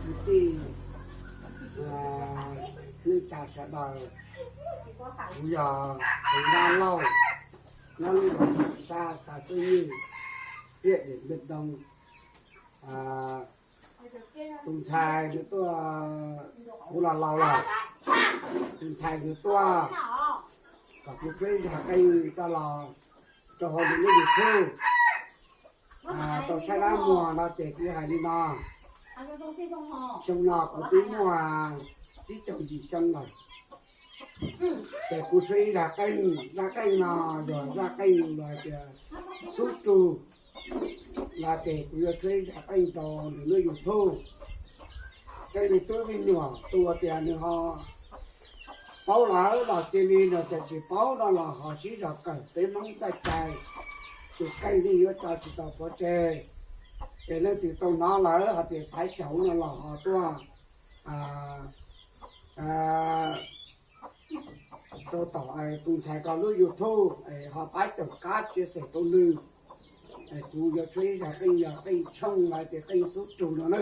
Kwv tij, neej tsa sawv daws, kuv yog Xeev Vaj Lauj, nyob lub zos Xab, xav Txwj Nyij, hiab Diam Npej Doo. Tus ntxhais nws tuaj, kuv los laus lawm, tus ntxhais nws tuaj kom kuv tshuab ib zag qeej coj los rau hauv nws lub YouTube tau saib dab muag no ces kuv hais li no. Xyoo no kuv twb muaj tsib caug yim xyoo lawm, ces kuv tshuab ib zag qeej, zaj qeej no yog zaj qeej los hais tias xub rug, los ces kuv yuav tshuab ib zag qeej rau nws lub YouTube. Tej me tub me nyuam tus uas tias nws ho paub lawm los cia li, nws tias tsis paub no los ho sib zog kawm peb Hmoob txoj cai, tus qeej yeej yuav tso tsis tau pov tseg. Ces leej twg tau hnov lawm hais tias xaiv xyaum no los ho tuaj rau tom tus ntxhais ko lub YouTube es ho pab caum qab tsia xem rau nws. Kuv yuav tshuab ib zag qeej, yog qeej tshooj los tias qeej xub rug no na.